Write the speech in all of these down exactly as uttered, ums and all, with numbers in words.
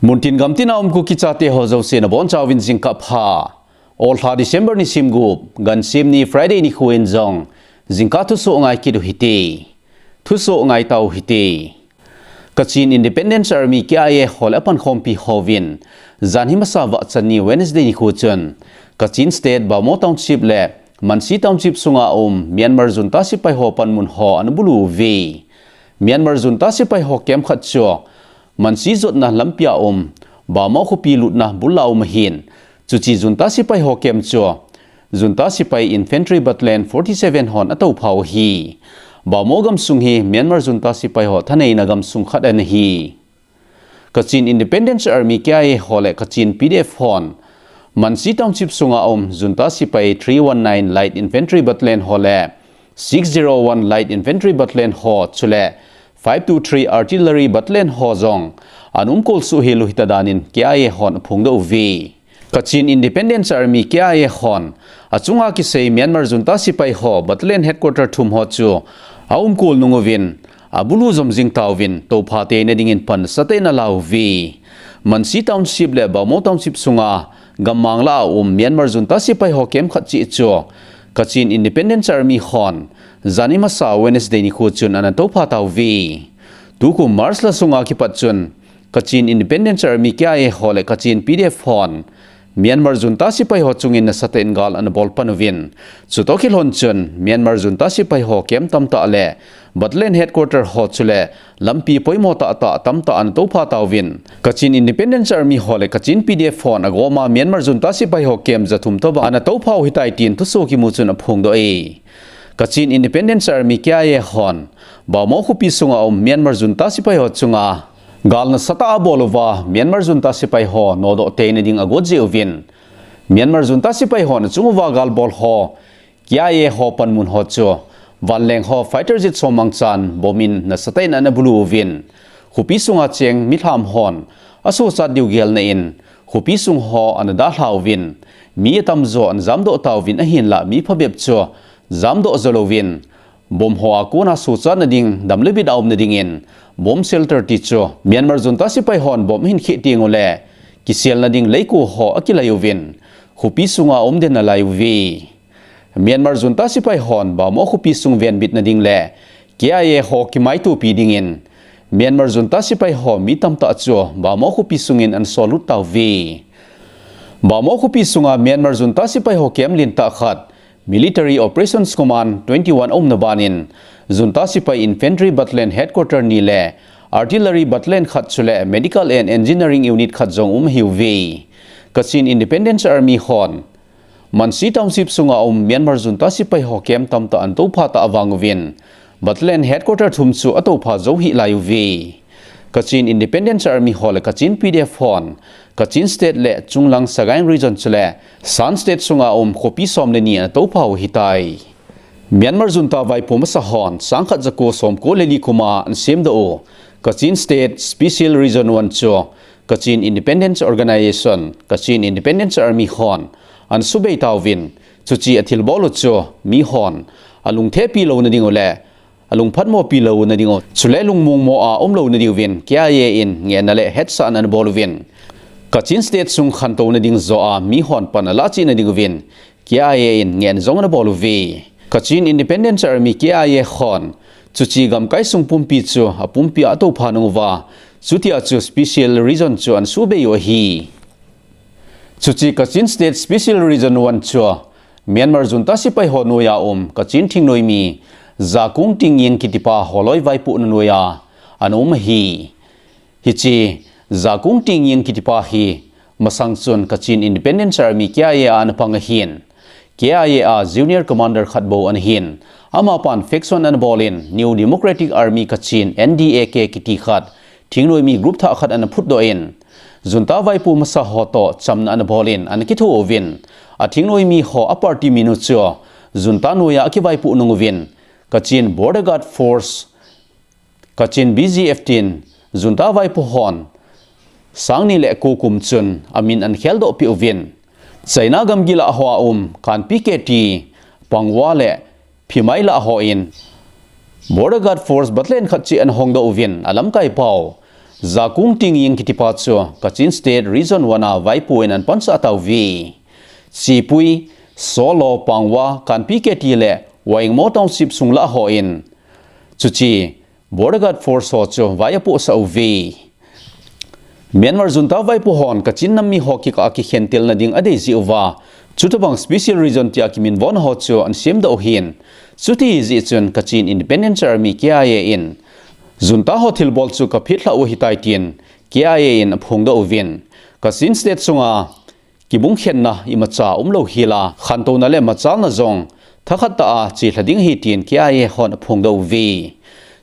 Muntin gamtin a um Kuki chate ho jouse nabonchauvin jingkah pha. Olha December nisim gup, gansim ni Friday nikho in jong jingkah thusoh ngai kit u hite. Thusoh ngai tau hite. Kachin Independence Army, K I A ho le apankhompi hovin, janhi masa vahchan ni Wednesday nikho chun, Kachin State, Bhamo Township le Mansi Township sunga um Myanmar junta sepai ho panmun ho ana bulu uve. Myanmar junta sepai ho camp khat chu Mansi jotna lampia um Bhamo khopi lutna bul a um ahin, chuche junta sepai ho camp chu junta sepai Infantry Battalion forty seven hon atoupha u ahi. Bhamo gamsung hi Myanmar junta sepai ho thaneina gamsung khat ana hi. Kachin Independence Army, K I A ho le Kachin P D F hon Mansi Township sunga um junta sepai three one nine Light Infantry Battalion ho le six zero one Light Infantry Battalion ho chule five two three Artillery Battalion ho jong ana umkol soh hel u hita danin K I A hon aphongdoh uve. Kachin Independence Army, K I A hon achunga kisei Myanmar junta sepai ho Battalion Headquarter thum ho chu aumkol nung uvin, abulu jom jing tauvin, toupha teina dingin pan nasatah in ala uve. Mansi Township le Bhamo Township sunga gammang lah a um Myanmar junta sepai ho camp khat cheh chu Kachin Independence Army hon janhi masa Wednesday nikho chun ana toupha tauve. Tukum March lha sunga kipat chun Kachin Independence Army, K I A ho le Kachin P D F hon Myanmar junta sepai ho chungin nasatah in gal ana bol pan uvin, chutoh kilhon chun Myanmar junta sepai ho camp tamtah le Battalion Headquarter ho chule lampi poimo tahtah tamtah ana toupha tauvin, Kachin Independence Army ho le Kachin P D F hon agoma Myanmar junta sepai ho camp jathum tobang ana toupha u ahitai tin thusoh kimu chun aphongdoh e. Kachin Independence Army, K I A hon Bhamo khopi sunga um Myanmar junta sepai ho chunga gal nasatah a abol uva Myanmar junta sepai ho nodoh teina ding agot jeh uvin, Myanmar junta sepai hon achung uva gal bol ho K I A ho panmun ho chu vanleng ho fighter jet som mangchan bomb in nasatah in ana bulu uvin, khopi sunga cheng milham hon asochat diu gelna in khopi sung ho ana dalha uvin, mi atamjo ana jamdoh tauvin, ahinlah mi phabep chu jamdoh jou louvin, bomb ho a kona sochatna ding, dam le bit a umna dingin bomb shelter ti chu Myanmar junta sepai hon bomb ahin kheh teng ule kiselna ding leiko ho akilai uvin, khopi sunga um den nalai uve. Myanmar junta sepai hon Bhamo khopi sung venbitna ding le K I A ho kimaitopi dingin Myanmar junta sepai ho mi tamtah chu Bhamo khopi sungin ana sollut tauve. Bhamo khopi sunga Myanmar junta sepai ho camp lentah khat, Military Operations Command twenty one aumna banin, junta sepai Infantry Battalion Headquarter ni le Artillery Battalion khat chule Medical and Engineering Unit khat jong um ahiuve. Kachin Independence Army hon Mansi Township sunga um Myanmar junta sepai ho camp tamtah ana toupha tah vang uvin, Battalion Headquarter thum chu atoupha jou hih lai uve. Kachin Independence Army ho le Kachin P D F hon Kachin State le chunglang Sagaing Region chule Shan State sunga um khopi som le ni ana toupha u ahitai. Myanmar junta vaipo masa hon sangkhat jako somko le li kuma ana semdoh u Kachin State Special Region one chu Kachin Independence Organization, Kachin Independence Army hon ana subei tauvin, chuche athilbol u chu mihon alungthepi louna ding ule alungphatmopi louna ding u, chule lungmongmo a um louna diuvin K I A in ngehna le hetsahna ana bol uvin, Kachin State sung khantouna ding joh a mihon pan alah chehna ding uvin K I A in ngehna jong ana bol uve. Kachin Independence Army, K I A hon chuche gamkai sung pumpi chu apumpi a atoupha nung uva, chutia chu Special Region chu ana subei u ahi. Chuche Kachin State Special Region one chu Myanmar junta sepai ho noiya um Kachin thingnoimi Jakung Tingying kitipa holoi vaipohna noiya ana um ahi. Hiche Jakung Tingying kitipa hi masang chun Kachin Independence Army, K I A a ana pang ahin, K I A a junior commander khat bou ana hin, amapan faction ana bolin New Democratic Army Kachin, N D A K kiti khat, thingnoimi group thah khat ana phutdoh in, junta vaipo masa ho toh chamna ana bolin ana kitho uvin, athingnoimi ho a party min u chu junta noiya akivaipoh nung uvin, Kachin Border Guard Force, Kachin B G F tin junta vaipo hon sangni le ko kum chun amin ana kheldoh peh uvin, China gamgi lah hoa um Kanpi K T, Pangwa le Phimai lah hon Border Guard Force Battalion khat cheh ana hongdoh uvin, alamkai pau Jakung Tingying kitipa chu Kachin State Region one a vaipo in ana pansah tauve. Chipui, Solo, Pangwa, Kanpi Keti le Waingmo Township sung lah hon, chuche Border Guard Force ho chu vai apohsah uve. Myanmar junta vaipo hon Kachin nam mi ho kikah a kikhentelna ding adei jeh uva, chutobang Special Region tia kiminvona ho chu ana semdoh u ahin, chuti jeh chun Kachin Independence Army, K I A in junta ho thilbol chu kaphetlhah u ahitai tin K I A in aphongdoh uvin, Kachin State sunga kibungkhenna imacha umlou hela, khantouna le machalna jong thakhat tah a chelha ding ahi tin K I A hon aphongdoh uve.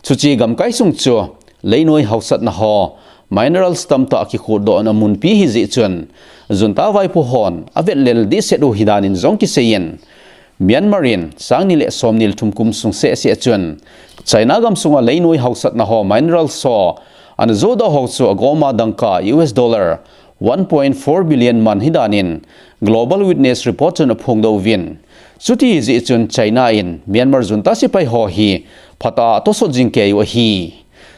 Chuche gamkai sung chu leinoi haosatna ho, minerals tamtah kikhuhdohna munpi ahi jeh chun, junta vaipo hon avetlel dehset u ahi danin jong kiseiyin, Myanmar in sang ni le som ni le thum kum sung seh seh chun China gam sunga leinoi haosatna ho, minerals ho ana johdoh ho chu agoma dangka U S dollar one point four billion man ahi danin Global Witness report chun aphongdoh uvin, chuti jeh chun China in Myanmar junta sepai ho hi phatah a atosot jing kei u ahi.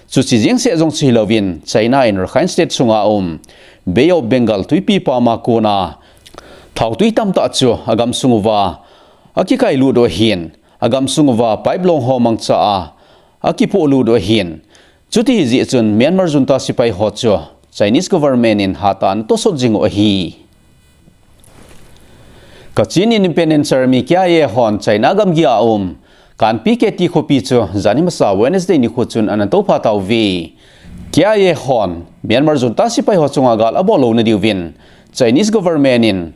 Chuche jeng seh jong chu hilouvin, China in Rakhine State sunga um Bay of Bengal tuipi pama kona thaotui tamtah chu agam sung uva akikailut u ahin, agam sung uva pipe long ho mangcha a akipolut u ahin, chuti jeh chun Myanmar junta sepai ho chu Chinese government in hatah a ana tosot jing u ahi. Kachin Independence Army, K I A hon China gamgi a um Kanpi Keti khopi chu janhi masa Wednesday nikho chun ana toupha tauve. K I A hon Myanmar junta sepai ho chunga gal abol louna diuvin Chinese government in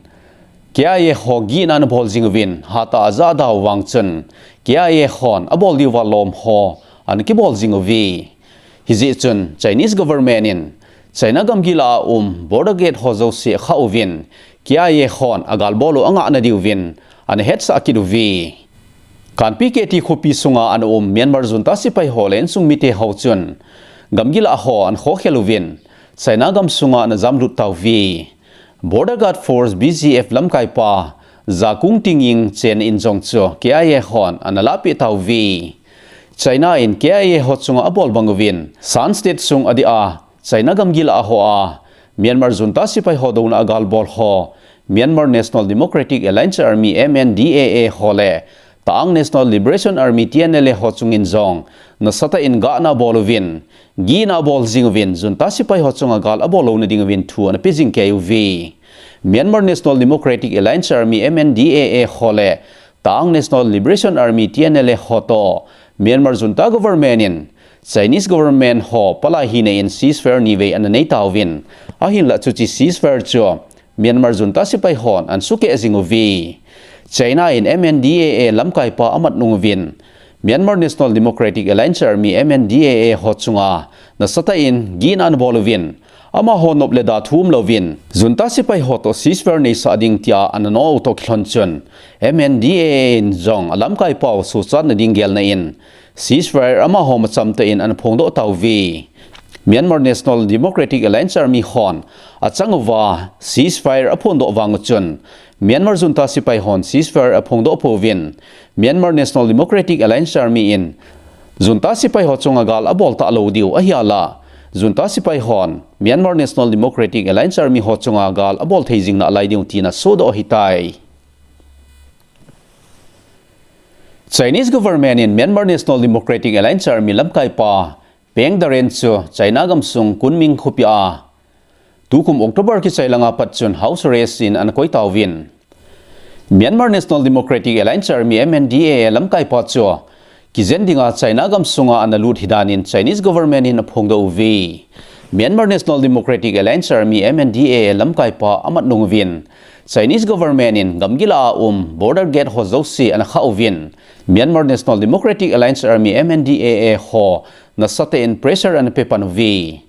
K I A ho gihna ana bol jing uvin, hatah a ajahda u vang chun K I A hon abol diuva lom ho ana kibol jing uve. Hijeh chun Chinese government in China gamgi lah a um border gate ho jouse akha uvin, K I A hon agal bol u angahna diuvin ana hetsah kit uve. Kanpi Keti khopi sunga ana um Myanmar junta sepai ho le insung mite ho chun gamgi lah ho ana khokhel uvin, China gam sunga ana jamlut tauve. Border Guard Force, B G F, lamkaipa Jakung Tingying chenna in jong chu K I A hon ana lahpeh tauve. China in K I A ho chunga abol bang uvin, Shan State sung adeh a China gamgi lah a ho a Myanmar junta sepai ho douna a galbol ho, Myanmar National Democratic Alliance Army, M N D A A ho le Ta'ang National Liberation Army, T N L A ho chungin jong nasatah in gahna abol uvin, gihna abol jing uvin, junta sepai ho chunga gal abol louna diuvin thu ana pe jing kei uve. Myanmar National Democratic Alliance Army, M N D A A ho le Ta'ang National Liberation Army, T N L A ho toh Myanmar junta government in Chinese government ho palai hina in ceasefire nivei ana nei tauvin, ahinlah chuche ceasefire chu Myanmar junta sepai hon ana sukeh jing uve. China in M N D A A lamkaipa amat nung uvin, Myanmar National Democratic Alliance Army, M N D A A ho chunga nasatah in gihna ana bol uvin, amaho nop le da thu umlouvin, junta sepai ho toh ceasefire neisah ding tia ana noh u toh kilhon chun, M N D A A in jong alamkaipau suhchatna ding gelna in ceasefire amaho macham tah in ana phongdoh tauve. Myanmar National Democratic Alliance Army hon achang uva ceasefire aphondoh vang uchun, Myanmar junta sepai hon ceasefire aphongdoh pouvin, Myanmar National Democratic Alliance Army in junta sepai ho chunga gal abol talou diu ahilah, junta sepai hon Myanmar National Democratic Alliance Army ho chunga gal abol thei jing nalai diu tina sodoh ahitai. Chinese government in Myanmar National Democratic Alliance Army lamkaipa Peng Daren chu China gamsung Kunming khopi a tukum October kichai langa pat chun house arrest in ana koi tauvin, Myanmar National Democratic Alliance Army, M N D A A lamkaipa chu kijen dinga China gamsunga ana lut ahi danin Chinese government in aphongdoh uve. Myanmar National Democratic Alliance Army, M N D A A lamkaipa amat nung uvin, Chinese government in gamgi lah a um border gate ho jouse ana kha uvin, Myanmar National Democratic Alliance Army, M N D A A ho nasatah in pressure ana pe pan uve.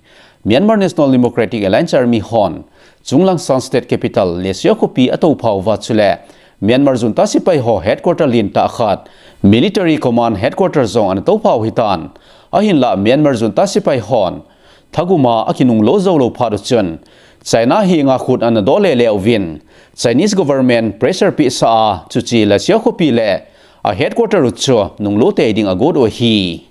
Myanmar National Democratic Alliance Army hon chunglang Shan State capital Lashio khopi atoupha uva chule Myanmar junta sepai ho headquarter lentah khat, military command headquarter jong ana toupha u ahitan, ahinlah Myanmar junta sepai hon thaguma akinunglo joulou phat uchun, China henga khut ana doh lele uvin, Chinese government pressure pehsah a chuche Lashio khopi le a headquarter u chu nunglo tei ding agot u ahi.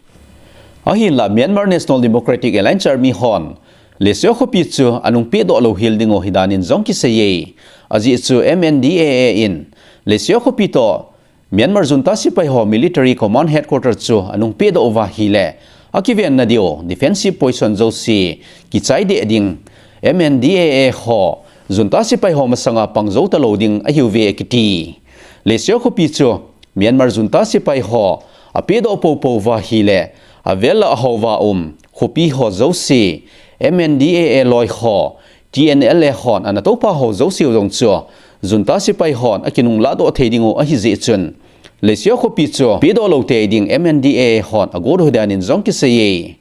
Ahinlah Myanmar National Democratic Alliance Army hon Leshio khopi chu anung pehdoh lou hel ding u ahi danin jong kiseiye. Ajeh chu M N D A A in Leshio khopi toh Myanmar junta sepai ho military command headquarter chu anung pehdoh uva ahile, akivenna diu defensive position jouse kichai deh ding, M N D A A ho junta sepai ho masanga pang jou talou ding ahiuve akiti. Leshio khopi chu Myanmar junta sepai ho apehdoh poupou uva ahile, avel a ahou uva um khopi ho jouse M N D A A loi ho, T N L A hon ana toupa ho jouse u jong chu junta sepai hon akinung lahdoh thei ding u ahi jeh chun, Leshio khopi chu pehdoh lou tei ding M N D A A hon agot u ahi danin jong kiseiye.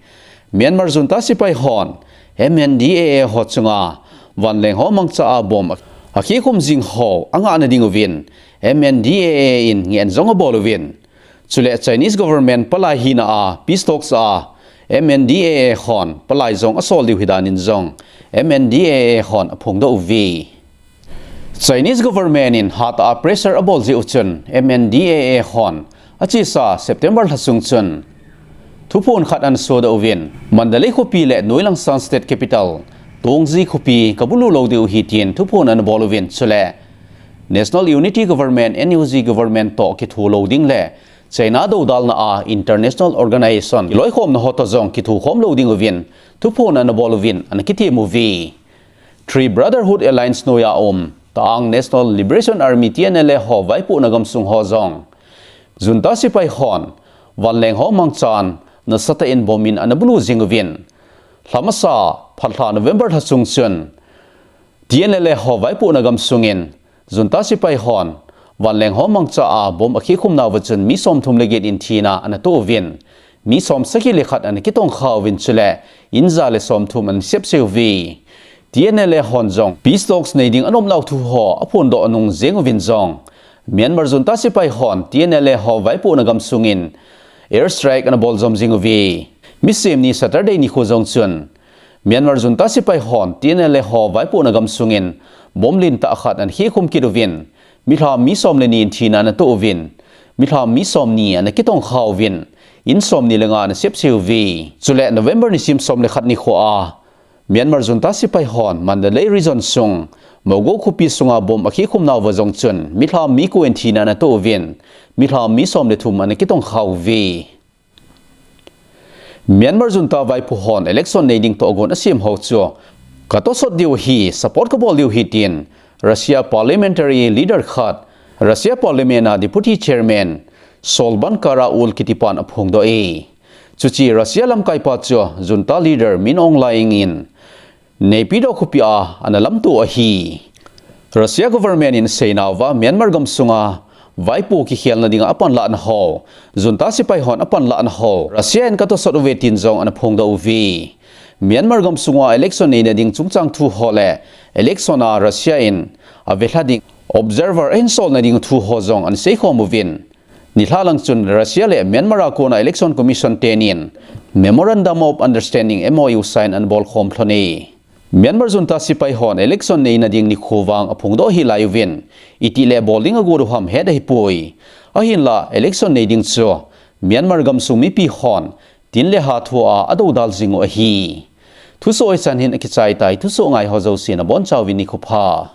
Myanmar junta sepai hon M N D A A ho chunga vanleng ho mangcha a bomb akhikhum jing ho angahna ding uvin M N D A A in ngehna jong abol uvin. Chule Chinese government palai hina a peace talks a M N D A A hon palai jong asol diu ahi danin jong M N D A A hon aphongdoh uve. Chinese government in hatah a pressure abol jeh u chun M N D A A hon achesa September lha sung chun thuphon khat ana sodoh uvin, Mandalay khopi le noilang san state capital Taunggyi khopi kabulu lou diu ahi tin thuphon ana bol uvin, chule National Unity Government, N U G government toh kitho lou ding le China doudalna a international organization kiloikhomna ho toh jong kithokhom lou ding uvin thuphon ana bol uvin ana kitem uve. Three Brotherhood Alliance noiya um Ta'ang National Liberation Army, T N L A ho vaipohna gamsung ho jong junta sepai hon vanleng ho mangchan nasatah in bomb in ana bulu jing uvin, lha masa phatlha November lha sung chun T N L A ho vaipohna gamsung in junta sepai hon vanleng ho mangcha a bomb akhikhum nauva chun mi somthum le get in thina ana toh uvin, mi somsagi le khat ana kitongkha uvin, chule in ja le somthum ana sepse uve. T N L A hon jong peace talks nei ding anom nau thu ho aphondoh nung jeng uvin jong, Myanmar junta sepai hon T N L A ho vaipohna gamsung in air strike ana bol jom jing uve. Misem ni Saturday nikho jong chun Myanmar junta sepai hon T N L A ho vaipohna gamsung in bomb lentah khat ana khikhum kit uvin, milham mi som le ni in thina ana toh uvin, milham mi somni ana kitongkha uvin, in somni le nga ana sepse uve. Chule November nisim som le khat nikho a Myanmar junta sepai hon Mandalay region sung Mogo khopi sunga bomb akhikhum nauva jong chun milham mi ko in thina ana toh uvin, milham mi som le thum ana kitongkha uve. Myanmar junta vaipo hon election nei ding tohgon asem ho chu katosot diu ahi, support kabol diu ahi tin Russia parliamentary leader khat, Russia parliament a deputy chairman Sholban Kara-ul kitipan aphongdoh e. Chuche Russia lamkaipa chu junta leader Min Aung Hlaing in Naypyidaw khopi a ana lamto ahi. Russia government in aseinauva Myanmar gamsunga vaipo kikhelna dinga apanlahna ho, junta sepai hon apanlahna ho Russia in katosot uve tin jong ana phongdoh uve. Myanmar gamsunga election neina ding chungchang thu ho le election a Russia in avelha ding observer ahin solna ding thu ho jong ana seikhom uvin, nilhah lang chun Russia le Myanmar a kona Election Commission tenin Memorandum of Understanding, M O U, sign ana bolkhom lhon e. Myanmar junta sepai hon election neina ding nikho vang aphongdoh hih lai uvin, itih le bol ding agot u ham het ahipoi. Ahinla election nei ding chu Myanmar gamsung mipi hon tin le ha thua adoudal jing u ahi. Thusoh hichan hin akichai tai, thusoh ngai ho jouse nabonchauvin nikho pha.